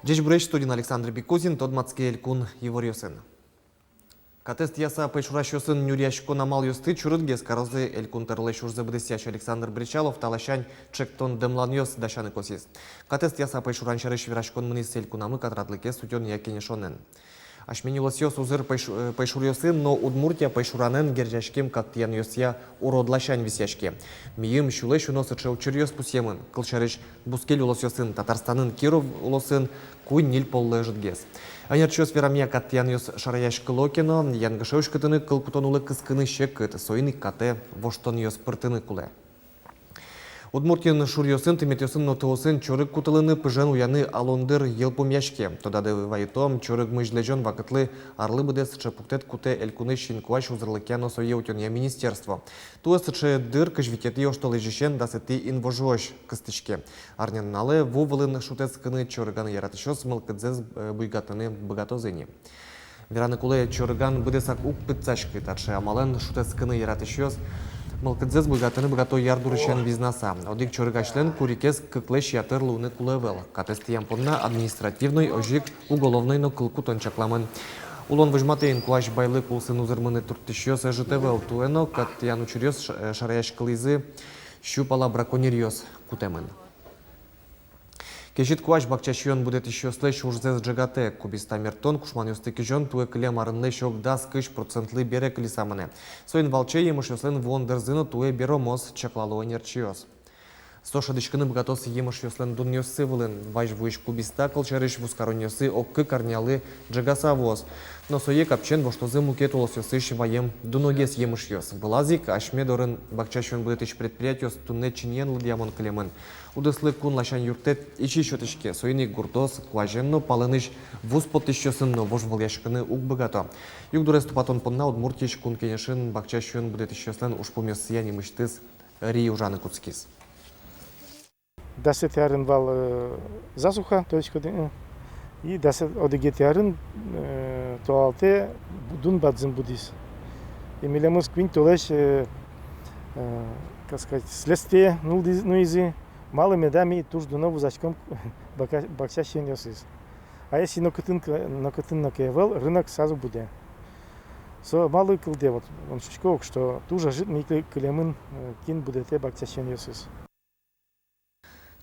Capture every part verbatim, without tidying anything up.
Ӟечбуресь! Студиын Александр Бекузин. Тодматске элькун иворъёсын. Катэз тӥяса пӧйшурасьёсын нюръяськон амалъёсты чорыгес карозы. Элькун тӧролэсь ужзэ быдэсъясь Александр Бречалов та ласянь ӵектон-дэмланъёс дасяны косӥз. Катэз тӥяса пӧйшуран сярысь вераськон мынӥз элькунамы катрадлыкез утёнъя кенешонын. Асьме нюлэсъёс узыр пӧйш-, э, пӧйшуръёсын, но Удмуртия пӧйшуранэн герӟаськем кат тӥянъёсъя урод ласянь висъяське. Миым сюлэсь уно сыӵе учыръёс пусъемын. Кылсярысь, бускель улосъёсын, Татарстанын, Киров улосын куинь-ньыль поллы ӧжытгес. Ӧнерчиос верамъя, кат тӥянъёс шараяськыло ке но, янгыше уськытыны кыл кутон улэ кыскыны секыт, соин ик катэ воштонъёс пыртыны кулэ. Удмуртиын шуръёсын, тыметъёсын но тыосын чорыг кутылыны, пыжен уяны алон дыр йылпумъяське. Тодады вайытом, чорыг мызь лэзён вакытлы арлы быдэ сыӵе пуктэт кутэ элькунысь инкуазь узырлыкъя но сое утёнъя министерство. Туэ сыӵе дыр кызь витетӥ оштолэзьысен дасэтӥ инвожоозь кыстӥське. Арнянуналэ ву вылын шутэтскыны чорыганы яратӥсьёс мылкыдзэс, э, буйгатыны быгатозы ини. Вераны кулэ, чорыган быдэсак уг пытсаськы. Таӵе амалэн шутэтскыны яратӥсьёс мылкыдзэс буйгатыны быгато ярдурысен визнаса. Одӥг чорыг асьлэн курикез кыклэсь ятыр луыны кулэ ӧвӧл. Катэз тӥям понна административной, озьы ик уголовной но кыл кутон чакламын. Улон возьматэ: инкуазь байлык улсын узырмыны турттӥсьёс ӧжыт ӧвӧл. Туэ но кат тӥян учыръёс ш-, э, шараяськылӥзы, сю пала браконьеръёс кутэмын. Кезьыт куазь бакча сиён будэтӥсьёслэсь ужзэс ӝегатэ. Кубиста мерттон, кушманъёсты кизён туэ кылем арынлэсь ог дас кызь процентлы бере кылиса мынэ. Соин валче емышъёслэн вуон дырзы но туэ беромоз, чаклало ӧнерчиос. Со шӧдӥськыны быгатоз емышъёслэн дунъёссы вылын. Вазь вуись кубиста, кылсярысь, вузкаронъёсы ог-кык арнялы ӝегаса вуоз. Но сое капчиен воштозы мукет улосъёсысь ваем дуногес емышъёс. Вылаз ик асьме дорын бакча сиён будэтӥсь предприятиос туннэ чиньыен лыдъямон кылемын. Удыслы кун ласянь юрттэт ичи сётӥське, соин ик гуртъёс куазен но, палэнысь вуз поттӥсьёсын но вожвылъяськыны уг быгато. Югдурез тупатон понна Удмуртиысь Кун Кенешын бакча сиён будэтӥсьёслэн ужпумъёссыя нимысьтыз ри ужаны кутскиз. Дасэтӥ арын вал, э, засуха, то есть, куд-, э, и дасэ-, одӥгетӥ арын, э, толалтэ бу-, дун бадӟым будӥз. И милемыз куинь толэзь, э, э, как сказать, следствие нуиз-, нуизы, малы меда ми туж дуно вузаськом бака-, бакча сиёнъёсыз. А если нокытын к-, нокытын но ке ӧвӧл, рынок сразу будэ. Со малы кылдэ, вот, мон шуисько ук, что туж ӧжыт ми кы-, кылемын, э, кин будэтэ бакча сиёнъёсыз.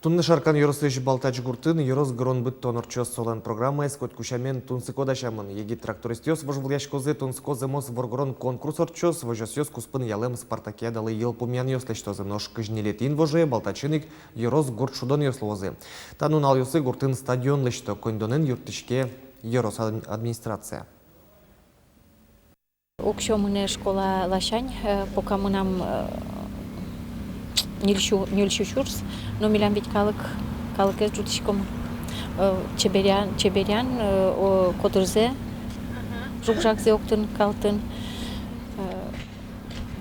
Туннэ Шаркан ёросысь Балтач гуртын ёрос гырон быдтон ортчоз. Солэн программаез котьку сямен тунсыко дасямын. Егит трактористъёс вожвылъяськозы, тунсыко зэмос воргорон конкурс ортчоз, возёсъёс куспын ялэм спартакиадалы йылпумъянъёс лэсьтозы. Нош кызь ньылетӥ инвожое Балтачын ик ёрос гурт шудонъёс луозы. Та нуналъёсы гуртын стадион лэсьто, коньдонэн юрттӥське ёрос ад-, администрация. Уксё мынэ школа ласянь, э, пока мынам, э, ньыль сю, ньыль сю сюрс, но милям ведь калык, калыкез ӝутӥськом, э, чеберян, чеберян, э, о, котырзэ, жуг-жагзэ октын, калтын, э,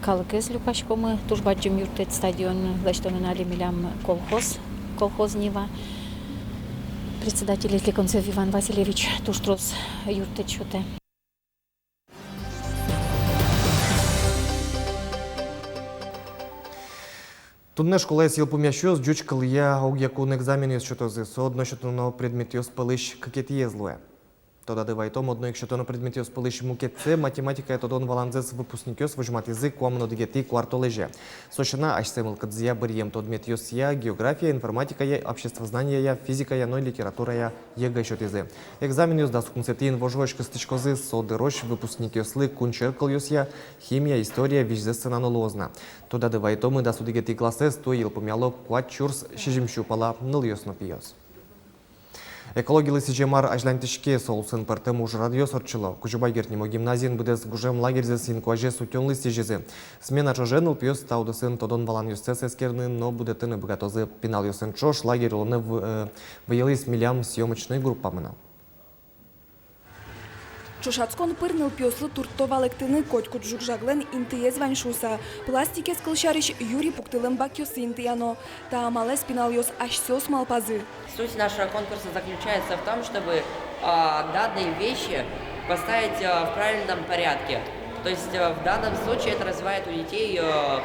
калыкез люкаськомы. Туж бадӟым юрттэт стадион лэсьтонын али милям колхоз, колхоз «Нива». Председателез Леконцев Иван Васильевич туж трос юрттэт сётэ. Туннэ школаез йылпумъясьёс ӟуч кылъя огъякун экзаменъёс сётозы. Со одно сётоно предметъёс пӧлысь кыкетӥез луэ. Тодады вайытом, одно ик сётоно предметъёс пӧлысь мукетсэ, математикая тодон-валанзэс, выпускникъёс возьматӥзы куамын одӥгетӥ куартолэзе. Со сяна, асьсэ мылкыдзыя быръем тодметъёсъя, география, информатикая, обществознанияя, физикая но литературая ЕГЭ сётӥзы. Экзаменъёс дас укмысэтӥ инвожоозь кыстӥськозы. Со дырозь выпускникъёслы кун черк кылъёсъя, химия, история визьзэс сынаны луоз на. Тодады вайытомы, дас одӥгетӥ классэз туэ йылпумъяло куать сюрс сизьым сю пала нылъёс но пиос. Экологилы сӥзем ар азьланьтӥське, со улсын пӧртэм ужрадъёс ортчыло. Кузебай Герд нимо гимназиын быдэс гужем лагерьзэс инкуазез утёнлы сӥзизы. Смена ӵоже нылпиос та удысын тодон-валанъёссэс эскерыны но будэтыны быгатозы. Пиналъёсын ӵош лагерь улонэ вы-, э, выйылӥз милям съёмочной группамы но. Ӵошатскон пыр нылпиослы туртто валэктыны, котькуд жуг-жаглэн интыез вань шуыса. Пластикез, кылсярысь, юри пуктылэм бакъёсы интыяно. Та амалэз пиналъёс асьсэос малпазы. Суть нашего конкурса заключается в том, чтобы, а, данные вещи поставить, а, в правильном порядке. То есть, а, в данном случае это развивает у детей, а,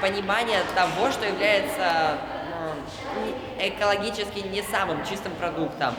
понимание того, что является, а, Экологически не самым чистым продуктом.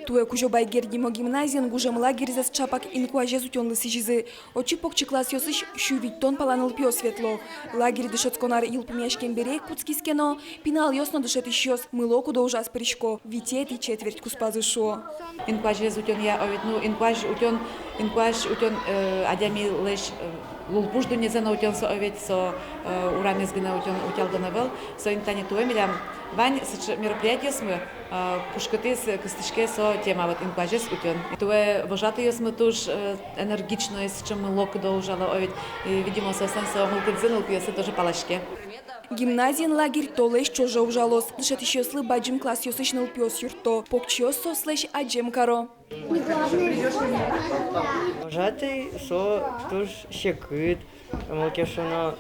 Туэ Кузебай Герд нимо гимназиын гужем лагерьзэс чапак инкуазез утёнлы сӥзизы. Отчы покчи классъёсысь сю витьтон пала нылпиос ветло. Лагерь дышетскон ар йылпумъяськем бере кутскиз ке но, пиналъёс но дышетӥсьёс мыло-кыдо ужаз пырисько, витетӥ четверть куспазы, шуо. Инкуазез утёнъя, о ведь, ну, инкуазь утён, инкуазь утён, э, адямилэсь, э, лулпуш дуннезэ но утён со, о ведь, со, э, урамез гинэ утён, утялтон ӧвӧл. Соин тани туэ милям вань сыӵе мероприятиосмы, э, пушкытӥз кыстӥське со тема, вот, инкуазез утён. Туэ вожатыйёсмы туж, э, энергичной, сыӵе мыло-кыдо ужало, о ведь, и, видимо, соослэн со мылкыдзы нылпиослы тоже палаське. Гимназиын лагерь толэзь ӵоже ужалоз. Дышетӥсьёслы бадӟым классъёсысь нылпиос юртто, покчиос соослэсь адӟем каро. Вожатый со туж секыт, малы ке шуоно,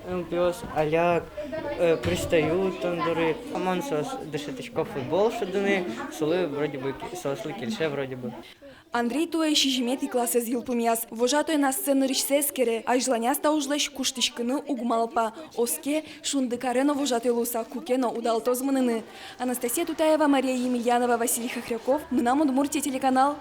нылпиос аляк, э, пристают тон доры. Мон соос дышетӥсько футбол шудыны, солы вроде бы ки-, соослы кельше вроде бы. Андрей туэ сизьыметӥ классэз йылпумъяз. Вожатойын ассэ нырысьсэ эскере, азьланяз та ужлэсь куштӥськыны уг малпа. Оске, шундыкаре но вожатой луыса, куке но удалтоз мыныны. Анастасия Тутаева, Мария Емельянова, Василий Хохряков, «Мынам Удмуртие» телеканал.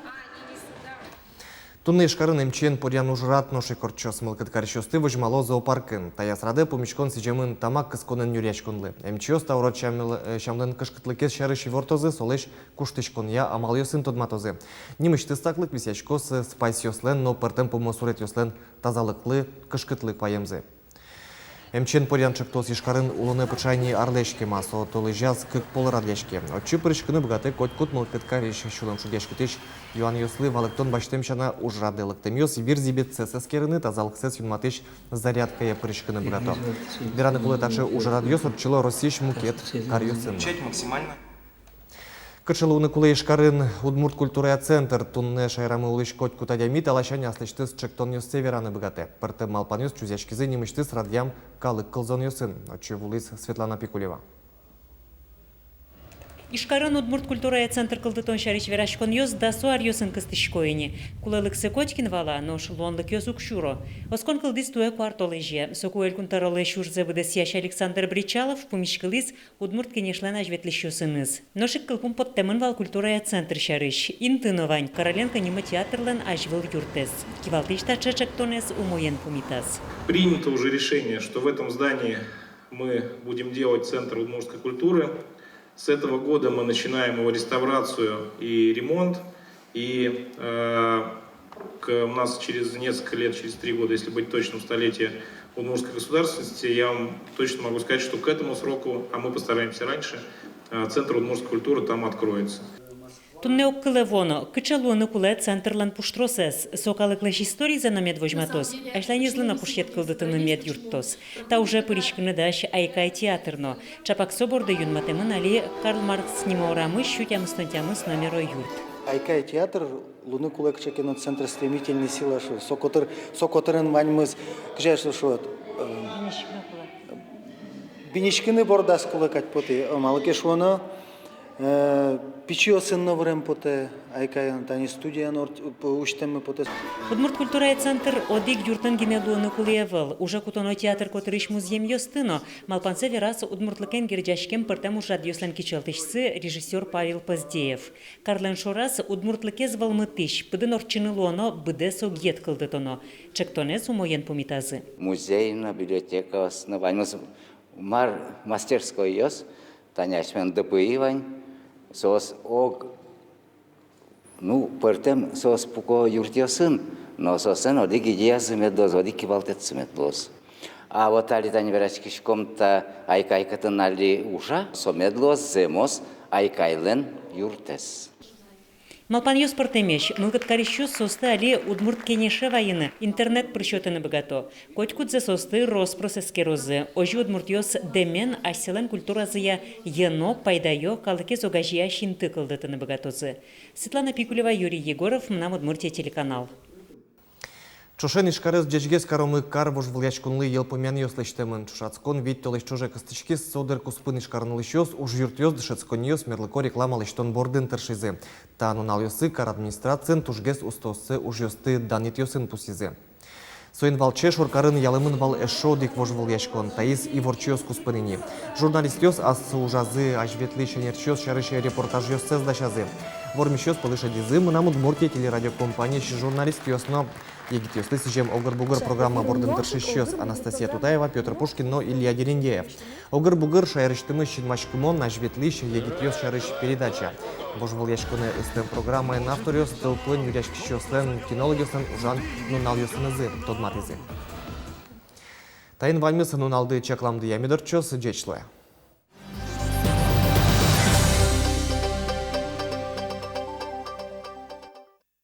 Туннэ Ижкарын эмчиен поръян ужрад нош ик ортчоз. Мылкыд карисьёсты возьмало зоопаркын. Таяз радэ пумиськон сӥземын тамак кысконэн нюръяськонлы. Эмчиос та урод сямлэ-, э, сямлэн кышкытлыкез сярысь ивортозы, солэсь куштӥськонъя амалъёсын тодматозы. Нимысьтыз саклык висъяськоз спайсъёслэн но пӧртэм пумо суретъёслэн тазалыклы кышкытлык ваемзы. Эмчиен поръян ӵектос Ижкарын улонэ пыӵа ини арлэсь кема, со толэзяз кык пол радъяське. Отчы пыриськыны быгатэ котькуд мылкыд карись, сюлэм шугъяськытӥсь юанъёслы валэктон басьтэм сяна ужрадэ лыктэмъёс вирзӥбетсэс эскерыны, тазалыксэс юнматӥсь зарядкае пыриськыны быгато. Вераны кулэ, таӵе ужрадъёс ортчыло Россиысь мукет каръёсын но. Кыӵе луыны кулэ Ижкарын удмурт культурая центр? Туннэ шаерамы улӥсь котькуд адями та ласянь аслэсьтыз ӵектонъёссэ вераны быгатэ. Пӧртэм малпанъёс чузъяськизы нимысьтыз радъям калык кылзонъёсын. Отчы вуылӥз Светлана Пикулева. Ижкарын удмурт культурая центр кылдытон сярысь вераськонъёс дасо аръёсын кыстӥсько ини. Кулэлыксэ котькин вала, нош луонлыкъёс уг сюро. Оскон кылдӥз туэ куартолэзе. Соку Элькун тӧролэсь ужзэ быдэсъясь Александр Бречалов пумиськылӥз Удмурт Кенешлэн азьветлӥсьёсыныз. Нош ик кылпум поттэмын вал культурая центр сярысь. Инты но вань: Короленко нимо театрлэн азьвыл юртэз. Кивалтӥсь таӵе ӵектонэз умоен пумитаз. Принято уже решение, что в этом здании мы будем делать центр удмуртской культуры. С этого года мы начинаем его реставрацию и ремонт. И, э, к-, у нас через несколько лет, через три года, если быть точным, столетие удмуртской государственности, я вам точно могу сказать, что к этому сроку, а мы постараемся раньше, э, центр удмуртской культуры там откроется. Туннэ огкылэ вуоно, кыӵе луыны кулэ центрлэн пуштросэз. Со калыклэсь историзэ но мед возьматоз, азьланезлы но пушъет кылдытыны мед юрттоз. Та уже пыриськыны дась «Айкай» театр но. Ӵапак со борды юнматэмын али Карл Маркс нимо урамысь сю тямыстон тямыс номеро юрт. «Айкай» театр луыны кулэ кыӵе ке но центр стремительной силы, шуо. Со котыр, со котырын ваньмыз, кызьы шуо, шуо, э, биниськыны бордаз кулэ кадь потэ, э, малы ке шуоно, э, пичиосын но вырем потэ, «Айкайын» тани студия но ор-, п-, усьтэммы потэ. Удмурт культурая центр одӥг юртын гинэ луыны кулэ ӧвӧл. Уже кутоно театр котырысь музъемъёсты но. Малпансэ вераз удмуртлыкен герӟаськем пӧртэм ужрадъёслэн кичӧлтӥсьсы, режиссёр Павел Поздеев. Карлэн шораз удмуртлыкез вӧлмытӥсь, пыдын ортчыны луоно, быдэс огъет кылдытоно. Ӵектонэз умоен пумитазы. Музей но, библиотекаос но, ваньмыз, мар, мастерскойёс, тани асьмелэн ДПИ вань, соос ог, ну, пӧртэм соос пуко юртъёсын, но соослэн одӥг идеязы мед луоз, одӥг кивалтэтсы мед луоз. А вот али тани вераськиськом та «Айкай», кытын али ужа, со мед луоз, зэмос «Айкайлэн» юртэз. Малпанъёс пӧртэмесь. Мылкыд карисьёс соосты али «Удмурт Кенеше» вайыны, интернет пыр сётыны быгато. Котькудзэ соосты рос-прос эскерозы. Озьы удмуртъёс дэмен асьсэлэн культуразыя йӧно, пайдаё, калыкез огазеясь инты кылдытыны быгатозы. Светлана Пикулева, Юрий Егоров, «Мынам Удмуртие» телеканал. Ӵошен Ижкарез ӟечгес каромы кар вожвылъяськонлы йылпумъянъёс лэсьтэмын. Ӵошатскон вить толэзь ӵоже кыстӥськиз, со дыр куспын Ижкарын улӥсьёс, ужъюртъёс, дышетсконниос мерлыко реклама лэсьтон бордын тыршизы. Та нуналъёсы кар администрациын тужгес устооссэ ужъёсты данъетъёсын пусйизы. Соин валче шоркарын ялэмын вал эшшо одӥг вожвылъяськон, таиз иворчиос куспын ини. Журналистъёс ас ужазы азьветлӥсь ӧнерчиос сярысь репортажъёссэс дасязы. Вормисьёс пӧлы шедизы «Мынам Удмуртие» телерадиокомпаниысь журналистъёс но. Егитъёслы сӥзем «Огыр-бугыр» программа бордын тыршисьёс Анастасия Тутаева, Пётр Пушкин но Илья Дерендяев. «Огыр-бугыр» — шаерысьтымы синмаськымон азьветлӥсь егитъёс сярысь передача. Вожвылъяськонэ ыстэм программаын авторъёс тылпуэн нюръяськисьёслэн, кинологъёслэн ужан нуналъёсынызы тодматӥзы. Таин ваньмыз. Нуналды чакламдыя мед ортчоз. Ӟеч луэ.